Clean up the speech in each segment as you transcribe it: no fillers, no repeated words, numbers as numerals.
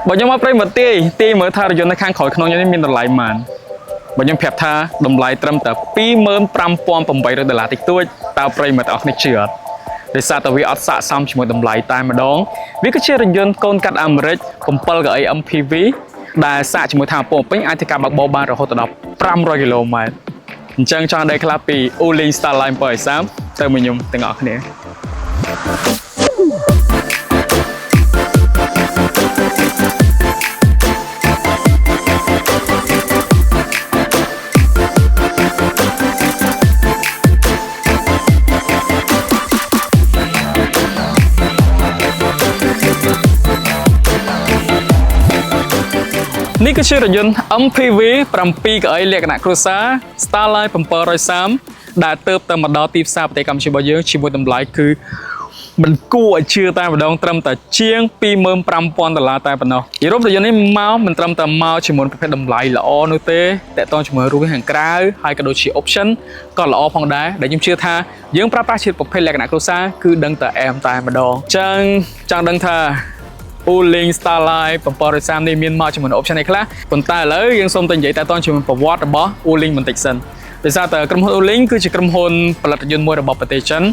បើខ្ញុំមកប្រិយមកទាយទាយមើលថារថយន្តនៅខាងក្រោយក្នុងខ្ញុំនេះមានតម្លៃប៉ុន្មានបើខ្ញុំប្រាប់ថាតម្លៃត្រឹមតែ25,800ដុល្លារតិចតួចតើប្រិយមិត្តអស់គ្នាជឿអត់ដោយសារតែវាអត់ស័ក្តិសមជាមួយតម្លៃតែម្ដងវាគឺជារថយន្តកូនកាត់អាមេរិក7កៅអី MPV ដែលសាកជាមួយថាមពលពេញអាចធ្វើការបើកបរបានរហូតដល់500គីឡូម៉ែត្រអញ្ចឹងចង់ដឹងខ្លះពី Wuling Starline 730ទៅមួយខ្ញុំទាំងអស់គ្នា នេះគឺជារថយន្ត MPV 7កៅអីលក្ខណៈគ្រួសារ Starline 730ដែលទើបតែមកដល់ទីផ្សារប្រទេសកម្ពុជារបស់យើងជាមួយតម្លៃគឺមិនគួរឲ្យជឿតែម្ដងត្រឹមតែជាង25,000ដុល្លារតែប៉ុណ្ណោះយករថយន្តនេះមកមិនត្រឹមតែមកជាមួយប្រភេទតម្លៃល្អនោះទេតកតងជាមួយរូបរាងខាងក្រៅហើយក៏ដូចជា option ក៏ល្អផងដែរដែលខ្ញុំជឿថាយើងប្រើប្រាស់ជាប្រភេទលក្ខណៈគ្រួសារគឺដឹងតែអែមតែម្ដងអញ្ចឹងចង់ដឹងថា Wuling Starline 730នេះមានមកជាមួយនឹង option អីខ្លះប៉ុន្តែឥឡូវយើងសូមតែនិយាយតើតជាមួយប្រវត្តិរបស់ Wuling បន្តិចសិនដោយសារតែក្រុមហ៊ុន Wuling គឺជាក្រុមហ៊ុនផលិតរថយន្តមួយរបស់ប្រទេសចិន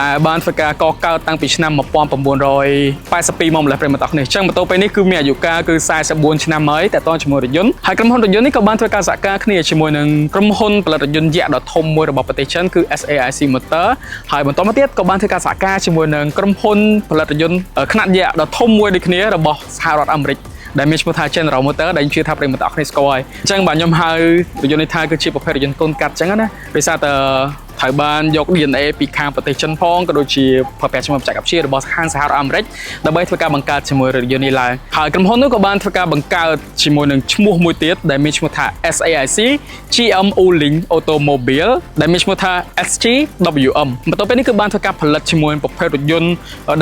ដែលបានធ្វើការកកើតតាំងពីឆ្នាំ1982មកម្ល៉េះប្រិយមិត្តអរគ្នាអញ្ចឹងបន្ទាប់ពេលនេះគឺមានអាយុកាលគឺ44ឆ្នាំហើយតើតជាមួយរថយន្តហើយក្រុមហ៊ុនរថយន្តនេះក៏បានធ្វើការសហការគ្នាជាមួយនឹងក្រុមហ៊ុនផលិតរថយន្តយក្សដ៏ធំមួយរបស់ប្រទេសចិនគឺ SAIC Motor ហើយបន្តមកទៀតក៏បានធ្វើការសហការជាមួយនឹងក្រុមហ៊ុនផលិតរថយន្តខ្នាតយក្សដ៏ធំមួយដូចគ្នារបស់សហរដ្ឋអាមេរិកដែលមានឈ្មោះថា General Motor ដែលខ្ញុំជឿថាប្រិយមិត្តអរគ្នាស្គាល់ហើយអញ្ចឹងបាទខ្ញុំហៅរថយន្តនេះថាគឺជាប្រភេទរថយន្តកូនកាត់អញ្ចឹងណាដោយសារតែត្រូវបានយក DNA ពីខាងប្រទេសចិនផងក៏ដូចជាប្រើប្រាស់ជាមួយបច្ចេកវិទ្យារបស់ខាងសហរដ្ឋអាមេរិកដើម្បីធ្វើការបង្កើតជាមួយរថយន្តនេះឡើងហើយក្រុមហ៊ុននោះក៏បានធ្វើការបង្កើតជាមួយនឹងឈ្មោះមួយទៀតដែលមានឈ្មោះថា SAIC GM Wuling Automobile ដែលមានឈ្មោះថា SGWM បន្ទាប់ពីនេះគឺបានធ្វើការផលិតជាមួយនឹងប្រភេទរថយន្ត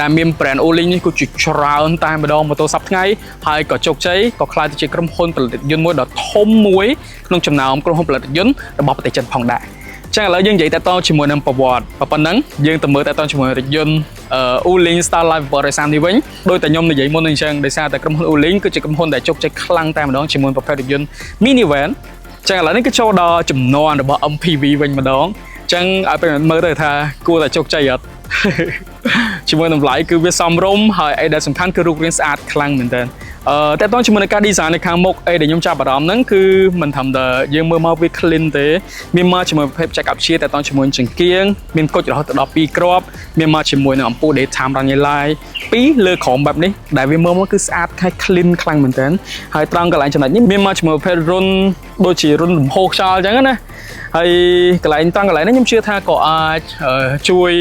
ដែលមាន brand Wuling នេះគឺជាច្រើនតែម្ដងម៉ូតូសប្តាហ៍ថ្ងៃហើយក៏ជោគជ័យក៏ក្លាយទៅជាក្រុមហ៊ុនផលិតរថយន្តមួយដ៏ធំមួយក្នុងចំណោមក្រុមហ៊ុនផលិតរថយន្តរបស់ប្រទេសចិនផងដែរចឹងឥឡូវយើងនិយាយតទៅជាមួយនឹងប្រវត្តិប៉ុណ្ណឹងយើងទៅមើលតទៅជាមួយរថយន្ត Wuling Starline 730នេះវិញដោយតែខ្ញុំនិយាយមុននឹងអញ្ចឹងដោយសារតែក្រុមហ៊ុន Wuling គឺជាក្រុមហ៊ុនដែលជោគជ័យខ្លាំងតែម្ដងជាមួយប្រភេទរថយន្ត minivan ចឹងឥឡូវនេះគឺចូលដល់ចំនួនរបស់ MPV វិញម្ដងចឹងឲ្យពេលមើលទៅថាគួរតែជោគជ័យអត់ ជាមួយតម្លៃគឺវាសមរម្យហើយអីដែលសំខាន់គឺរូបរាងស្អាតខ្លាំងមែនទែនអឺតើតោះជាមួយនឹងការ design នៅខាងមុខអីដែលខ្ញុំចាប់អារម្មណ៍ហ្នឹងគឺមិនត្រឹមតែយើងមើលមកវា clean ទេមានមកជាមួយប្រភេទបច្ចេកវិទ្យាតើតោះជាមួយចង្គៀងមានគុជរហូតដល់2គ្រាប់មានមកជាមួយនឹងអំពូល daytime running light ពីរលើក្រោមបែបនេះដែលវាមើលមកគឺស្អាតហើយ clean ខ្លាំងមែនទែនហើយត្រង់កន្លែងចំណុចនេះមានមកជាមួយប្រភេទរុនដូចជារុនលំហូរខ្យល់អញ្ចឹងណាហើយកន្លែងត្រង់កន្លែងនេះខ្ញុំជឿថាក៏អាចជួយ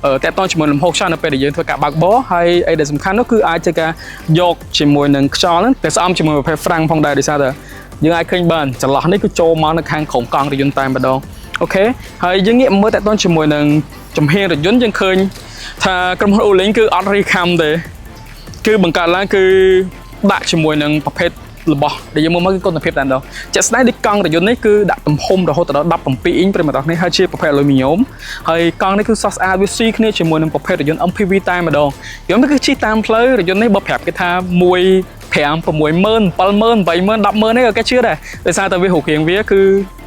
តកតងជាមួយលំហូរខ្យល់នៅពេលដែលយើងធ្វើការបើកបរហើយអីដែលសំខាន់នោះគឺអាចធ្វើការយកជាមួយនឹងខ្យល់ហ្នឹងទៅស្អំជាមួយប្រភេទហ្វ្រាំងផងដែរដោយសារតែយើងអាចឃើញបានចន្លោះនេះគឺចូលមកនៅខាងក្រោមកង់រថយន្តតែម្ដង OK ហើយយើងងាកមើលតកតងជាមួយនឹងចំហៀងរថយន្តយើងឃើញថាក្រុមហ៊ុន Wuling គឺអត់រីខំទេគឺបង្កើតឡើងគឺដាក់ជាមួយនឹងប្រភេទរបស់ដែលយើងមើលមកគឺគុណភាពតែម្ដងជាក់ស្ដែងដូចកង់រថយន្តនេះគឺដាក់ទំហំរហូតដល់17អ៊ីញប្រិយមិត្តអស់គ្នាហើយជាប្រភេទអាលុយមីញ៉ូមហើយកង់នេះគឺសោះស្អាតវាស៊ីគ្នាជាមួយនឹងប្រភេទរថយន្ត MPV តែម្ដងយល់ទៅគឺជិះតាមផ្លូវរថយន្តនេះបើប្រាប់គេថា1 5 6ម៉ឺន7ម៉ឺន8ម៉ឺន10ម៉ឺននេះក៏គេជឿដែរដោយសារតែវារូបរាងវាគឺ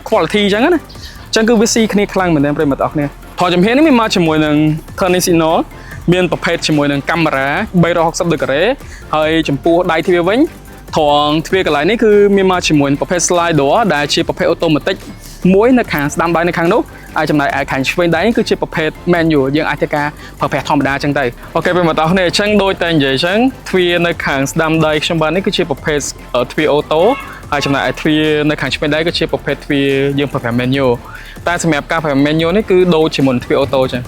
quality អញ្ចឹងណាអញ្ចឹងគឺវាស៊ីគ្នាខ្លាំងមែនទែនប្រិយមិត្តអស់គ្នាផលជំហាននេះមានមកជាមួយនឹង turning signal មានប្រភេទជាមួយនឹងកាមេរ៉ា360ដឺក្រេហើយចំពោះដៃទ្វារវិញត្រង់ទ្វារកន្លែងនេះគឺមានមកជាមួយនឹងប្រភេទ slide door ដែលជាប្រភេទ automatic មួយនៅខាងស្ដាំដៃនៅខាងនោះហើយចំណែកឯខាងឆ្វេងដៃគឺជាប្រភេទ manual យើងអាចធ្វើការប្រើប្រាស់ធម្មតាអញ្ចឹងទៅOK ប្រិយមិត្តអស់គ្នាអញ្ចឹងដូចតែនិយាយអញ្ចឹងទ្វារនៅខាងស្ដាំដៃខ្ញុំបាននេះគឺជាប្រភេទទ្វារ auto ហើយចំណែកឯទ្វារនៅខាងឆ្វេងដៃគឺជាប្រភេទទ្វារយើងប្រើប្រាស់ manual តែសម្រាប់ការប្រើ manual នេះគឺដូចជាមួយនឹងទ្វារ auto អញ្ចឹង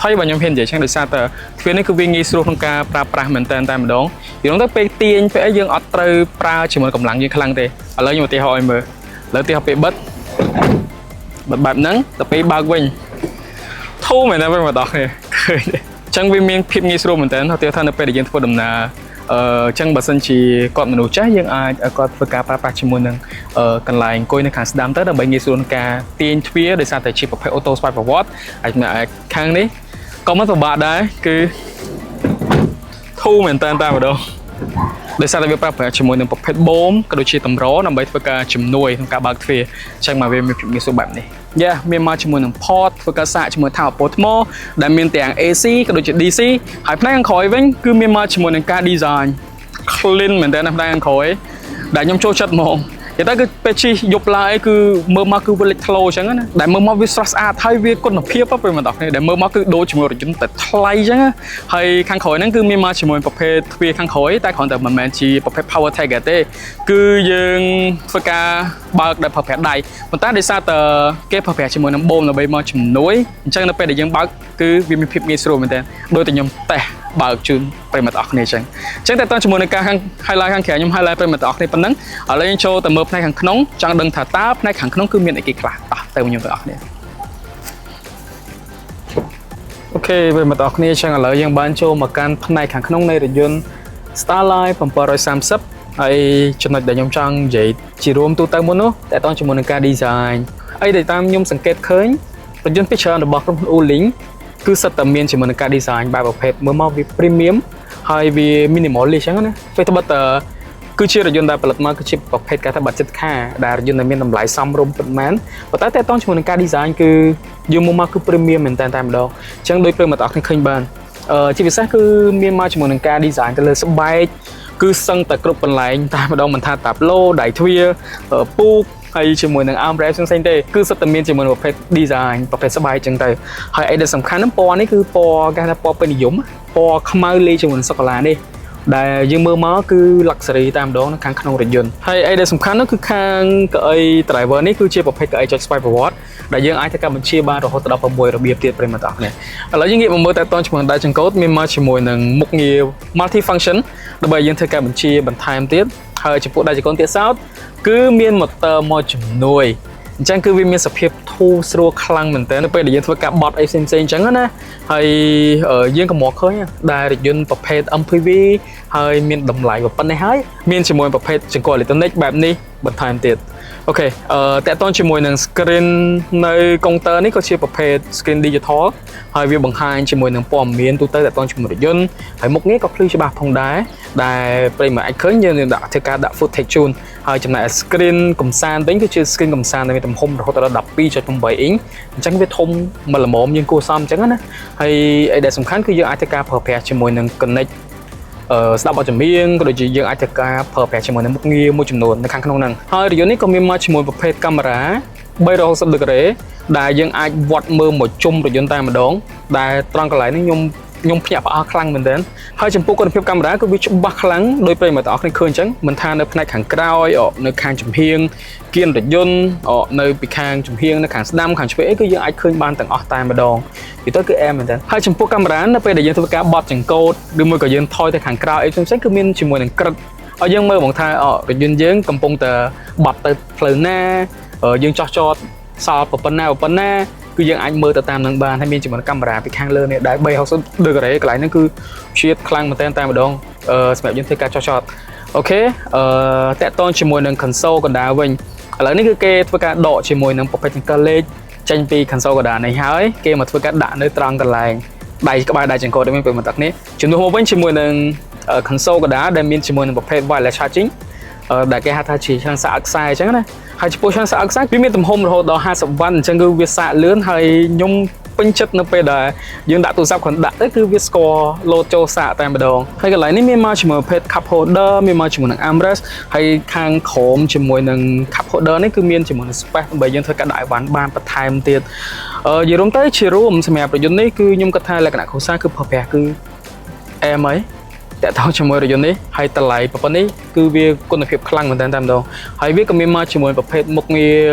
ថៃបើខ្ញុំហ៊ាននិយាយចឹងដោយសារតែទ្វារនេះគឺវាងាយស្រួលក្នុងការប្រើប្រាស់មែនតើតែម្ដងយល់ទៅពេលទាញពេលអីយើងអត់ត្រូវប្រើជាមួយកម្លាំងយើងខ្លាំងទេឥឡូវខ្ញុំឧទាហរណ៍ឲ្យមើលឥឡូវឧទាហរណ៍ពេលបិទបិទបែបហ្នឹងទៅពេលបើកវិញធូរមែនតើវិញមកដល់គ្នាឃើញទេអញ្ចឹងវាមានភាពងាយស្រួលមែនតើឧទាហរណ៍ថានៅពេលដែលយើងធ្វើដំណើរអឺចឹងបើសិនជាគាត់មនុស្សចាស់យើងអាចឲ្យគាត់ធ្វើការប្រើប្រាស់ជាមួយនឹងកន្លែងអង្គុយនៅខាងស្ដាំទៅដើម្បីងាយស្រួលក្នុងការទាញទ្វារដោយសារតែជាប្រភេទ auto ស្វ័យប្រវត្តិហើយចំណែកឯខាងនេះក៏មិនពិបាកដែរគឺធូរមែនតើតែម្ដង ដោយសារតែវាប្រើប្រាស់ជាមួយនឹងប្រភេទបូមក៏ដូចជាតម្រដើម្បីធ្វើការជំនួយក្នុងការបើកទ្វារអញ្ចឹងមកវាមានភាពងាយស្រួលបែបនេះយ៉ាមានមកជាមួយនឹង port ធ្វើការសាកជាមួយថាមពលថ្មដែលមានទាំង AC ក៏ដូចជា DC ហើយផ្នែកខាងក្រោយវិញគឺមានមកជាមួយនឹងការ design clean មែនតើណាផ្នែកខាងក្រោយដែលខ្ញុំចូលចិត្តហ្មងនិយាយទៅគឺពេលជិះយប់ឡើងអីគឺមើលមកគឺវាលេចធ្លោអញ្ចឹងណាដែលមើលមកវាស្រស់ស្អាតហើយវាគុណភាពពេលមកដល់គ្នាដែលមើលមកគឺដូចជាមួយរថយន្តតែថ្លៃអញ្ចឹងណាហើយខាងក្រោយហ្នឹងគឺមានមកជាមួយប្រភេទទ្វារខាងក្រោយតែគ្រាន់តែមិនមែនជាប្រភេទ power tailgate ទេគឺយើងធ្វើការបើកដោយប្រើប្រាស់ដៃប៉ុន្តែដោយសារតែគេប្រើប្រាស់ជាមួយនឹងបូមដើម្បីមកជំនួយអញ្ចឹងនៅពេលដែលយើងបើកគឺវាមានភាពងាយស្រួលមែនទែនដូចតែខ្ញុំតេស្តបើកជូនប្រិយមិត្តអស់គ្នាអញ្ចឹងអញ្ចឹងតែតើជាមួយនឹងការខាង highlight ខាងក្រៅខ្ញុំ highlight ប្រិយមិត្តអស់គ្នាប៉ុណ្ណឹងឥឡូវយើងចូលទៅមើលផ្នែកខាងក្នុងចង់ដឹងថាតើផ្នែកខាងក្នុងគឺមានអីគេខ្លះតោះទៅខ្ញុំទាំងអស់គ្នាOK ប្រិយមិត្តអស់គ្នាអញ្ចឹងឥឡូវយើងបានចូលមកកាន់ផ្នែកខាងក្នុងនៃរថយន្ត Starline 730ហើយចំណុចដែលខ្ញុំចង់និយាយជារួមទូទៅមុននោះតើតើជាមួយនឹងការ design អីដែលតាមខ្ញុំសង្កេតឃើញរថយន្តពីច្រើនរបស់ក្រុមហ៊ុន Wuling គឺសិតតែមានជាមួយនឹងការ design បែបប្រភេទមើលមកវា premium ហើយវា minimalist អញ្ចឹងណាពេលត្បិតតើគឺជារថយន្តដែលផលិតមកគឺជាប្រភេទគេថា budget car ដែលរថយន្តដែលមានតម្លៃសមរម្យពិតមែនប៉ុន្តែតើតជាមួយនឹងការ design គឺយើងមកមកគឺ premium មែនតើតែម្ដងអញ្ចឹងដូចប្រិយមិត្តអស់គ្នាឃើញបានអឺជាពិសេសគឺមានមកជាមួយនឹងការ design ទៅលើស្បែកគឺសឹងតែគ្រប់កន្លែងតែម្ដងមិនថាតាប្លូដៃទ្វារពូកហើយជាមួយនឹង armrest ផ្សេងៗទេគឺសិតតែមានជាមួយនឹងប្រភេទ design ប្រភេទស្បែកចឹងទៅហើយអីដែលសំខាន់ហ្នឹងពណ៌នេះគឺពណ៌គេហៅថាពណ៌ពេញនិយមពណ៌ខ្មៅលាយជាមួយនឹងសូកូឡានេះដែលយើងមើលមកគឺ luxury តាមម្ដងនៅខាងក្នុងរថយន្តហើយអីដែលសំខាន់នោះគឺខាងកៅអី driver នេះគឺជាប្រភេទកៅអីចុចស្វ័យប្រវត្តិដែលយើងអាចធ្វើការបញ្ជាបានរហូតដល់6របៀបទៀតប្រិយមិត្តអស់គ្នាឥឡូវយើងងាកមកមើលតើតជាមួយដៃចង្កូតមានមកជាមួយនឹងមុខងារ multi function ដើម្បីយើងធ្វើការបញ្ជាបន្ថែមទៀតហើយចំពោះដៃចង្កូតទៀតសោតគឺមាន motor មកជំនួយអញ្ចឹងគឺវាមានសភាពធូរស្រួលខ្លាំងមែនតើនៅពេលដែលយើងធ្វើការបត់អីផ្សេងៗអញ្ចឹងណាហើយយើងក៏មកឃើញដែលរថយន្តប្រភេទ MPV ហើយមានតម្លៃប៉ុណ្ណេះហើយមានជាមួយប្រភេទចង្កូតអេឡិចត្រូនិកបែបនេះបន្ថែមទៀត OK អឺតកតងជាមួយនឹង screen នៅកុងទ័រនេះក៏ជាប្រភេទ screen digital ហើយវាបង្ហាញជាមួយនឹងព័ត៌មានទូទៅតកតងជាមួយរថយន្តហើយមុខនេះក៏ភ្លឺច្បាស់ផងដែរដែលប្រិយមិត្តអាចឃើញយើងនឹងដាក់ធ្វើការដាក់ footage ជូនហើយចំណែក screen កំសាន្តវិញគឺជា screen កំសាន្តដែលមានទំហំរហូតដល់12.8 inch អញ្ចឹងវាធំមកល្មមយើងគួរសមអញ្ចឹងណាហើយអីដែលសំខាន់គឺយើងអាចធ្វើការប្រើប្រាស់ជាមួយនឹង connect អឺស្ដាប់បទចម្រៀងក៏ដូចជាយើងអាចធ្វើការប្រើប្រាស់ជាមួយនឹងមុខងារមួយចំនួននៅខាងក្នុងហ្នឹងហើយរថយន្តនេះក៏មានមកជាមួយប្រភេទកាមេរ៉ា360ដឺក្រេដែលយើងអាចវាត់មើលមកជុំរថយន្តតែម្ដងដែលត្រង់កន្លែងនេះខ្ញុំភ្ញាក់ផ្អើលខ្លាំងមែនទែនហើយចំពោះគុណភាពកាមេរ៉ាគឺវាច្បាស់ខ្លាំងដោយប្រិយមិត្តទាំងអស់គ្នាឃើញអញ្ចឹងមិនថានៅផ្នែកខាងក្រោយអនៅខាងចំហៀងគៀនរថយន្តអនៅពីខាងចំហៀងនៅខាងស្ដាំខាងឆ្វេងអីគឺយើងអាចឃើញបានទាំងអស់តែម្ដងពីទៅគឺអែមមែនទែនហើយចំពោះកាមេរ៉ានៅពេលដែលយើងធ្វើការបត់ចង្កូតឬមួយក៏យើងថយទៅខាងក្រោយអីផ្សេងៗគឺមានជាមួយនឹងក្រឹតឲ្យយើងមើលហ្មងថាអរថយន្តយើងកំពុងតែបត់ទៅផ្លូវណាយើងចោះចតសល់ប៉ុណ្ណាប៉ុណ្ណាគឺយើងអាចមើលទៅតាមនឹងបានហើយមានជាមួយកាមេរ៉ាពីខាងលើនេះដែល360ដឺក្រេកន្លែងហ្នឹងគឺជាតិខ្លាំងមែនទែនតែម្ដងអឺសម្រាប់យើងធ្វើការចោះចត OK អឺតាក់ទងជាមួយនឹង console កណ្ដាលវិញឥឡូវនេះគឺគេធ្វើការដកជាមួយនឹងប្រភេទចង្កឹះលេខចេញពី console កណ្ដាលនេះហើយគេមកធ្វើការដាក់នៅត្រង់កន្លែងដៃក្បែរដៃចង្កូតនេះវិញប្រិយមិត្តទាំងនេះជំនួសមកវិញជាមួយនឹង console កណ្ដាលដែលមានជាមួយនឹងប្រភេទ wireless charging ដែលគេហៅថាជាឆ្នាំងសាកអខ្សែអញ្ចឹងណាហើយចំពោះឆ្នាំងសាកអខ្សែវាមានទំហំរហូតដល់50វ៉ាត់អញ្ចឹងគឺវាសាកលឿនហើយខ្ញុំពេញចិត្តនៅពេលដែលយើងដាក់ទូរស័ព្ទគ្រាន់ដាក់ទៅគឺវាស្គាល់លោតចូលសាកតែម្ដងហើយកន្លែងនេះមានមកជាមួយប្រភេទ cup holder មានមកជាមួយនឹង armrest ហើយខាងក្រោមជាមួយនឹង cup holder នេះគឺមានជាមួយនឹង space ដើម្បីយើងធ្វើការដាក់អីវ៉ាន់បានបន្ថែមទៀតអឺនិយាយរួមទៅជារួមសម្រាប់រថយន្តនេះគឺខ្ញុំគិតថាលក្ខណៈគ្រួសារគឺប្រើប្រាស់គឺអែមហើយ តាក់ទងជាមួយរថយន្តនេះហើយតម្លៃប៉ុណ្ណេះគឺវាគុណភាពខ្លាំងមែនទែនតែម្ដងហើយវាក៏មានមកជាមួយប្រភេទមុខងា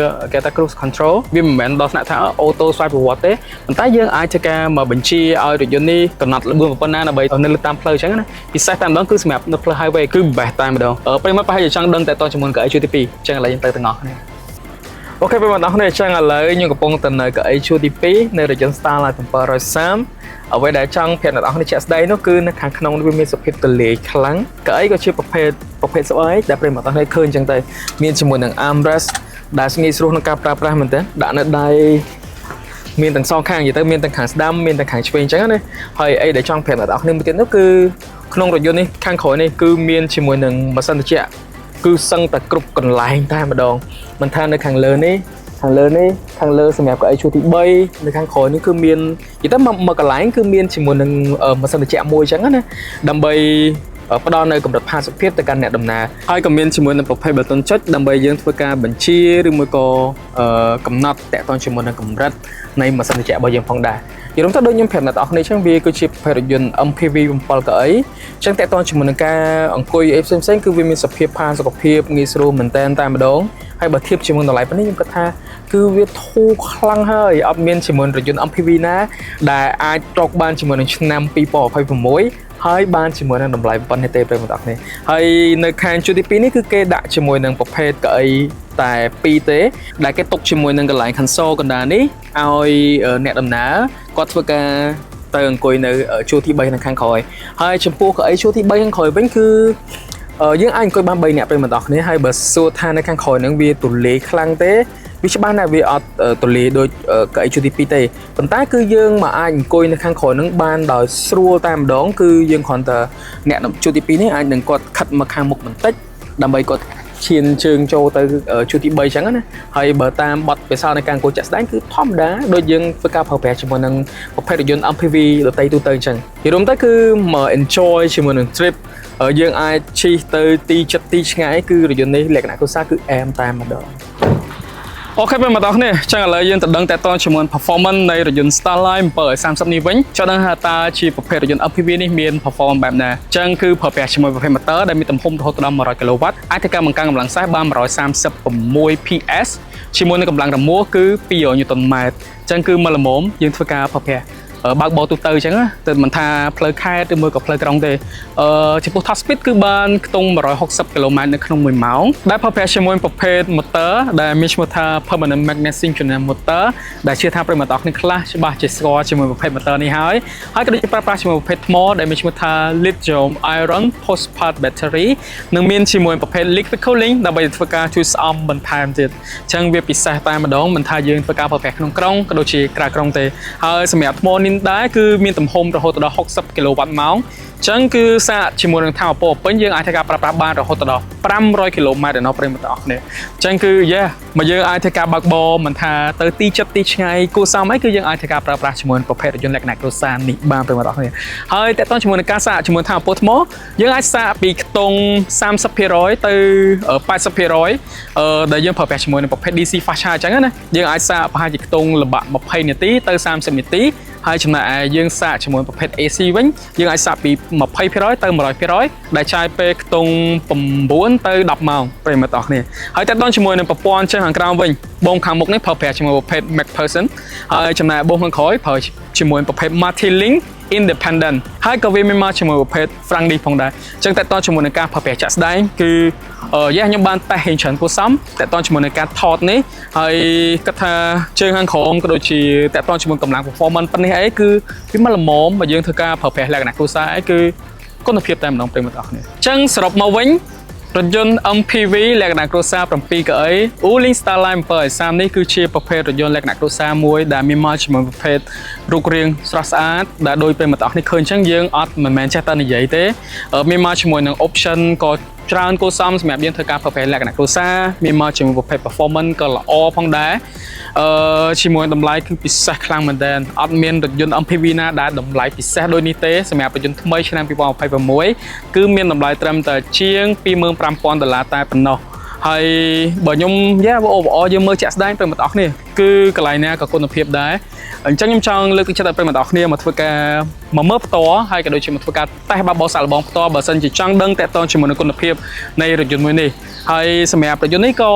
រគេថា cruise control វាមិនមែនដល់ថ្នាក់ថា auto ស្វ័យប្រវត្តិទេប៉ុន្តែយើងអាចធ្វើការមកបញ្ជាឲ្យរថយន្តនេះកំណត់ល្បឿនប៉ុណ្ណាដើម្បីនៅលើតាមផ្លូវអញ្ចឹងណាពិសេសតែម្ដងគឺសម្រាប់នៅផ្លូវ highway គឺ best តែម្ដងប្រិយមិត្តប្រហែលជាចង់ដឹងតែតជាមួយកៅអីជួរទី2អញ្ចឹងឥឡូវយើងទៅទាំងអស់គ្នាOK ប្រិយមិត្តអស់គ្នាអញ្ចឹងឥឡូវខ្ញុំកំពុងទៅនៅកៅអីជួរទី2នៅរថយន្ត Starline 730អ្វីដែលចង់ប្រាប់អ្នកនរគ្នាជាក់ស្ដែងនោះគឺនៅខាងក្នុងនេះវាមានសភាពទលាយខ្លាំងកៅអីក៏ជាប្រភេទស្បែកដែលប្រិយមិត្តអស់គ្នាឃើញអញ្ចឹងទៅមានជាមួយនឹង armrest ដែលងាយស្រួលក្នុងការប្រើប្រាស់មែនទែនដាក់នៅដៃមានទាំងសងខាងនិយាយទៅមានទាំងខាងស្ដាំមានទាំងខាងឆ្វេងអញ្ចឹងណាហើយអីដែលចង់ប្រាប់អ្នកនរគ្នាមួយទៀតនោះគឺ ក្នុងរថយន្តនេះខាងក្រោយនេះគឺមានជាមួយនឹងម៉ាស៊ីនត្រជាក់គឺសឹងតែគ្រប់កន្លែងតែម្ដងមិនថានៅខាងលើនេះខាងលើនេះខាងលើសម្រាប់កៅអីជួរទី3នៅខាងក្រោយនេះគឺមាននិយាយទៅមកមកកន្លែងគឺមានជាមួយនឹងម៉ាស៊ីនត្រជាក់មួយអញ្ចឹងណាដើម្បីផ្ដល់នៅកម្រិតផាសុកភាពទៅកាន់អ្នកដំណើរហើយក៏មានជាមួយនឹងប្រភេទប៊ូតុងចុចដើម្បីយើងធ្វើការបញ្ជាឬមួយក៏កំណត់តាក់ទងជាមួយនឹងកម្រិតនៃម៉ាស៊ីនត្រជាក់របស់យើងផងដែរនិយាយរួមទៅដូចខ្ញុំប្រាប់អ្នកទាំងអស់គ្នាអញ្ចឹងវាគឺជាប្រភេទរថយន្ត MPV 7កៅអីអញ្ចឹងតាក់ទងជាមួយនឹងការអង្គុយអីផ្សេងៗគឺវាមានសភាពផាសុកភាពងាយស្រួលមែនតើតែម្ដងហើយបើធៀបជាមួយតម្លៃប៉ុណ្នេះខ្ញុំគិតថាគឺវាធូរខ្លាំងហើយអត់មានជាមួយរថយន្ត MPV ណាដែលអាចរកបានជាមួយនឹងឆ្នាំ2026ហើយបានជាមួយនឹងតម្លៃប៉ុណ្ណេះទេប្រិយមិត្តអរគ្នាហើយនៅខាងជួរទី2នេះគឺគេដាក់ជាមួយនឹងប្រភេទកៅអីតែ2ទេដែលគេទុកជាមួយនឹងកន្លែង console កណ្ដាលនេះឲ្យអ្នកដំណើរគាត់ធ្វើការទៅអង្គុយនៅជួរទី3នៅខាងក្រោយហើយចំពោះកៅអីជួរទី3ខាងក្រោយវិញគឺយើងអាចអង្គុយបាន3នាក់ប្រិយមិត្តអរគ្នាហើយបើសួរថានៅខាងក្រោយហ្នឹងវាទូលាយខ្លាំងទេវាច្បាស់ណាស់វាអត់ទូលាយដូចកៅអីជួរទី2ទេប៉ុន្តែគឺយើងមកអាចអង្គុយនៅខាងក្រោយហ្នឹងបានដោយស្រួលតែម្ដងគឺយើងគ្រាន់តែអ្នកជួរទី2នេះអាចនឹងគាត់ខិតមកខាងមុខបន្តិចដើម្បីគាត់ឈានជើងចូលទៅជួរទី3អញ្ចឹងណាហើយបើតាមបទពិសោធន៍នៃការអង្គុយចាក់ស្ដែងគឺធម្មតាដូចយើងធ្វើការប្រើប្រាស់ជាមួយនឹងប្រភេទរថយន្ត MPV ដទៃទូទៅអញ្ចឹងនិយាយរួមទៅគឺមក enjoy ជាមួយនឹង trip យើងអាចជិះទៅទីចិត្តទីឆ្ងាយគឺរថយន្តនេះលក្ខណៈគ្រួសារគឺអែមតែម្ដង OK ប្រិយមិត្តទាំងអស់គ្នាចឹងឥឡូវយើងទៅដឹងតើតជាមួយ performance នៃរថយន្ត Starline 730នេះវិញចង់ដឹងថាតើជាប្រភេទរថយន្ត MPV នេះមាន performance បែបណាចឹងគឺប្រើប្រាស់ជាមួយប្រភេទ motor ដែលមានទំហំរហូតដល់100 kW អាចធ្វើការបង្កើនកម្លាំងសេះបាន136 PS ជាមួយនឹងកម្លាំងរមួលគឺ200 Newton m ចឹងគឺមកល្មមយើងធ្វើការប្រើប្រាស់បើកបរទូទៅអញ្ចឹងណាទៅមិនថាផ្លូវខេត្តឬមួយក៏ផ្លូវក្រុងទេចំពោះ top speed គឺបានខ្ទង់160គីឡូម៉ែត្រនៅក្នុង1ម៉ោងដែលប្រើប្រាស់ជាមួយប្រភេទ motor ដែលមានឈ្មោះថា permanent magnet synchronous motor ដែលជឿថាប្រិយមិត្តទាំងអស់គ្នាខ្លះច្បាស់ជាស្គាល់ជាមួយប្រភេទ motor នេះហើយហើយក៏ដូចជាប្រើប្រាស់ជាមួយប្រភេទថ្មដែលមានឈ្មោះថា lithium iron phosphate battery និងមានជាមួយប្រភេទ liquid cooling ដើម្បីធ្វើការជួយស្អំបន្ថែមទៀតអញ្ចឹងវាពិសេសតែម្ដងមិនថាយើងធ្វើការប្រើប្រាស់ក្នុងក្រុងក៏ដូចជាក្រៅក្រុងទេហើយសម្រាប់ថ្មនេះដែរគឺមានទំហំរហូតដល់60គីឡូវ៉ាត់ម៉ោងអញ្ចឹងគឺសាកជាមួយនឹងថាមពលពេញយើងអាចធ្វើការប្រើប្រាស់បានរហូតដល់500គីឡូម៉ែត្រឯណោះប្រិយមិត្តទាំងអស់គ្នាអញ្ចឹងគឺ yeah មកយើងអាចធ្វើការបើកបរមិនថាទៅទីចិត្តទីឆ្ងាយគួរសមអីគឺយើងអាចធ្វើការប្រើប្រាស់ជាមួយនឹងប្រភេទរថយន្តលក្ខណៈគ្រួសារនេះបានប្រិយមិត្តទាំងអស់គ្នាហើយតើតើជាមួយនឹងការសាកជាមួយថាមពលថ្មយើងអាចសាកពីខ្ទង់30%ទៅ80%ដែលយើងប្រើប្រាស់ជាមួយនឹងប្រភេទ DC fast charge អញ្ចឹងណាយើងអាចសាកប្រហែលជាខ្ទង់ល្បាក់20នាទីទៅ30នាទីហើយចំណែកឯយើងសាកជាមួយប្រភេទ AC វិញយើងអាចសាកពី20%ទៅ100%ដែលចាយពេលខ្ទង់9ទៅ10ម៉ោងប្រិយមិត្តទាំងអស់គ្នាហើយតើតជាមួយនឹងប្រព័ន្ធជើងខាងក្រោមវិញបូមខាងមុខនេះប្រើប្រាស់ជាមួយប្រភេទ MacPherson ហើយចំណែកបូមខាងក្រោយប្រើជាមួយប្រភេទ Multi-Link Independent ហើយក៏វាមានមកជាមួយប្រភេទ front disc ផងដែរអញ្ចឹងតើតជាមួយនឹងការប្រើប្រាស់ចាក់ស្ដែងគឺយ៉ាខ្ញុំបានតេស្តហេងច្រើនគួរសមតើតជាមួយនឹងការថតនេះហើយគិតថាជើងខាងក្រោមក៏ដូចជាតើតជាមួយកម្លាំង performance ប៉ុណ្នេះអីគឺវាមកល្មមបើយើងធ្វើការប្រើប្រាស់លក្ខណៈគ្រួសារអីគឺគុណភាពតែម្ដងប្រិយមិត្តអរគ្នាអញ្ចឹងសរុបមកវិញរថយន្ត MPV លក្ខណៈគ្រួសារ7កៅអី Wuling Starline 730នេះគឺជាប្រភេទរថយន្តលក្ខណៈគ្រួសារមួយដែលមានមកជាមួយប្រភេទរូបរាងស្រស់ស្អាតដែលដោយប្រិយមិត្តអស់នេះឃើញអញ្ចឹងយើងអត់មិនមែនចេះតែនិយាយទេមានមកជាមួយនឹង option ក៏ច្រើនគួរសមសម្រាប់យើងធ្វើការប្រើប្រាស់លក្ខណៈគ្រួសារមានមកជាមួយប្រភេទ performance ក៏ល្អផងដែរជាមួយតម្លៃគឺពិសេសខ្លាំងមែនទែនអត់មានរថយន្ត MPV ណាដែលតម្លៃពិសេសដូចនេះទេសម្រាប់រថយន្តថ្មីឆ្នាំ2026គឺមានតម្លៃត្រឹមតែជាង25,000ដុល្លារតែប៉ុណ្ណោះហើយបើខ្ញុំយ៉ាបើ overall យើងមើលជាក់ស្ដែងប្រិយមិត្តអស់គ្នាគឺកន្លែងណាក៏គុណភាពដែរអញ្ចឹងខ្ញុំចង់លើកទឹកចិត្តឲ្យប្រិយមិត្តអស់គ្នាមកធ្វើការមកមើលផ្ទាល់ហើយក៏ដូចជាមកធ្វើការតេស្តបាបបោសាកល្បងផ្ទាល់បើសិនជាចង់ដឹងតកតងជាមួយនឹងគុណភាពនៃរថយន្តមួយនេះហើយសម្រាប់រថយន្តនេះក៏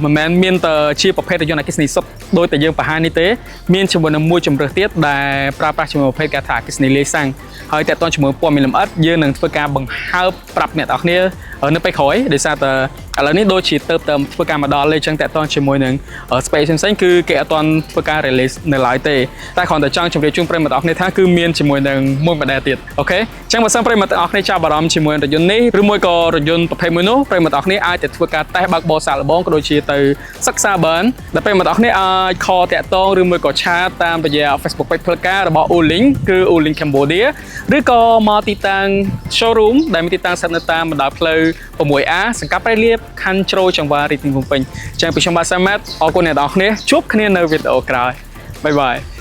មិនមែនមានតែជាប្រភេទរថយន្តអគ្គិសនីសុទ្ធដោយតែយើងបង្ហាញនេះទេមានជាមួយនឹងមួយជម្រើសទៀតដែលប្រើប្រាស់ជាមួយប្រភេទគេថាអគ្គិសនីលាយសាំងហើយតកតងជាមួយព័ត៌មានលម្អិតយើងនឹងធ្វើការបង្ហើបប្រាប់អ្នកទាំងអស់គ្នា នៅពេលក្រោយដោយសារតែឥឡូវនេះដូចជាទៅទៅធ្វើការមកដល់លេចឹងតាក់ទងជាមួយនឹង space ផ្សេងៗគឺគេអត់ទាន់ធ្វើការ release នៅឡើយទេតែគ្រាន់តែចង់ជម្រាបជូនប្រិយមិត្តទាំងអស់គ្នាថាគឺមានជាមួយនឹងមួយ model ទៀត។ OK ចឹងបើសិនប្រិយមិត្តទាំងអស់គ្នាចាប់អារម្មណ៍ជាមួយនឹងរថយន្តនេះឬមួយក៏រថយន្តប្រភេទមួយនោះប្រិយមិត្តទាំងអស់គ្នាអាចទៅធ្វើការតេស្តបើកបរសាកល្បងក៏ដូចជាទៅសិក្សាបានដែលប្រិយមិត្តទាំងអស់គ្នាអាច call តាក់ទងឬមួយក៏chat តាមរយៈ Facebook page ផ្លូវការរបស់ Wuling គឺ Wuling Cambodia ឬក៏មកទីតាំង showroom ដែលមានទីតាំងស្ថិតនៅតាមបណ្ដោយផ្លូវ 6A សង្កាត់ព្រៃលៀបខណ្ឌជ្រោយចង្វារាជធានីភ្នំពេញ។ចឹងពីខ្ញុំបាទសាម៉ាត់អរគុណអ្នកទាំងអស់គ្នាជួបគ្នានៅវីដេអូក្រោយ។ Bye bye.